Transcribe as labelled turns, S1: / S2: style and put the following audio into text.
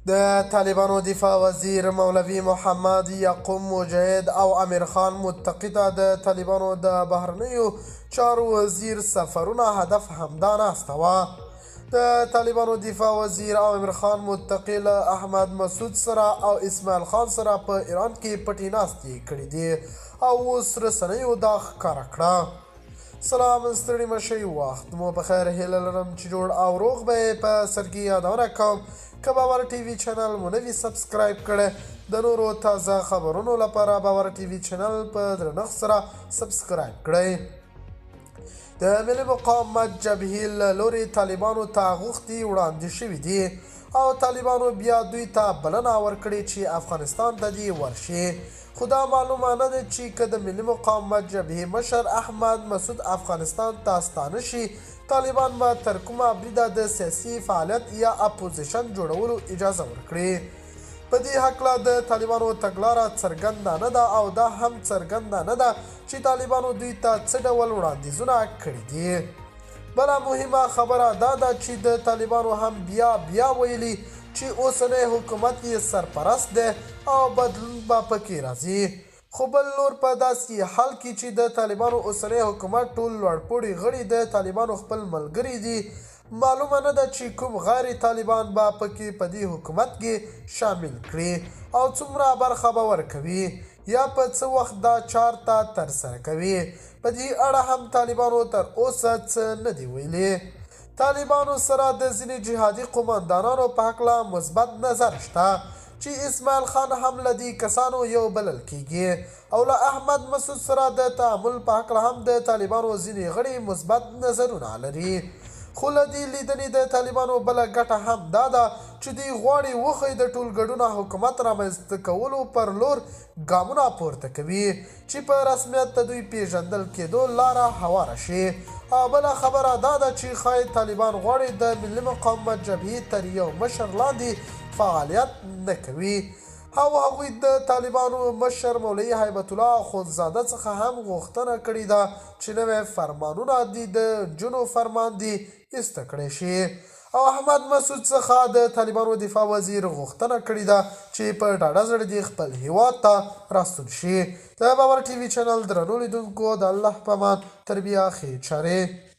S1: د طالبانو دفاع وزیر مولوي محمد یعقوب مجاهد او امیر خان متقي ته د طالبانو د بهرنیو چارو وزیر سفرونه هدف همدا ناسته وه. د طالبانو دفاع وزیر او امیر خان متقي له احمد مسعود سره او اسماعیل خان سره په ایران کې پټې ناستې کړې دي او اوس رسنیو دا ښکاره کړه. سلام، ستړي مشي، وخت مو په خیر. هیله لرم چې جوړ او روغ به یې. په سر کې یادونه کوم، که باور ټي وي چینل مو نه وي سبسکرایب کړی، د نورو تازه خبرونو لپاره باور ټي وي چینل په درنښت سره سبسکرایب کړئ. د ملي مقاومت جبهې له لوري طالبانو ته غوښتي وړاندې شوي دي او طالبانو بیا دوی ته بلنه ورکړې چې افغانستان ته دې ورشي، خو دا معلومه نه ده چې که د ملي مقاومت جبهې مشر احمد مسعود افغانستان ته ستانه شي، طالبان به تر کومه بریده د سیاسي فعالیت یا اپوزیشن جوړولو اجازه ورکړي. په دې هکله د طالبانو تګلاره څرګنده نه ده او دا هم څرګنده نه ده چې طالبانو دوی ته څه ډول وړاندیزونه کړي دي. بله مهمه خبره دا ده چې د طالبانو هم بیا بیا ویلي چې اوسنی حکومت یې سرپرست دی او بدلون به پکې راځي، خو بل لور په داسې حال کې چې د طالبانو اوسنی حکومت ټول لوړپوړي غړي د طالبانو خپل ملګري دي، معلومه نه ده چې کوم غیر طالبان به پکې په دې حکومت کې شامل کړي او څومره برخه به ورکوي یا په څه وخت دا چار ته ترسره کوي. په دې اړه هم طالبانو تر اوسه څه نه دي ویلي. طالبانو سره د ځینې جهادي قوماندانانو په هکله مثبت نظر شته چې اسماعیل خان هم له دې کسانو یو بلل کیږي او له احمد مسعود سره د تعامل په هکله هم د طالبانو ځینې غړي مثبت نظرونه لري. خو له دې لیدنې د طالبانو بله ګټه هم دا ده چې دوی غواړي وښيي د ټولګډونه حکومت رامنځته کولو پر لور ګامونه پورته کوي چې په رسمیت د دوی پیژندل کېدو لاره هواره شي. او بله خبره دا ده چې ښايي طالبان غواړي د ملي مقاومت جبهې تر یو مشر لاندې فعالیت نه کوي او هغوی د طالبانو مشر مولوي هیبت الله اخندزاده څخه هم غوښتنه کړې ده چې نوی فرمانونه دي د نجونو فرمان دي ایسته کړی شي. او احمد مسعود څخه د طالبانو دفاع وزیر غوښتنه کړې ده چې په ډاډه زړه دې خپل هیواد ته راستون شي. د باور ټي وي چینل درنو لیدونکو، د الله په امان، تر بیا ښې چارې.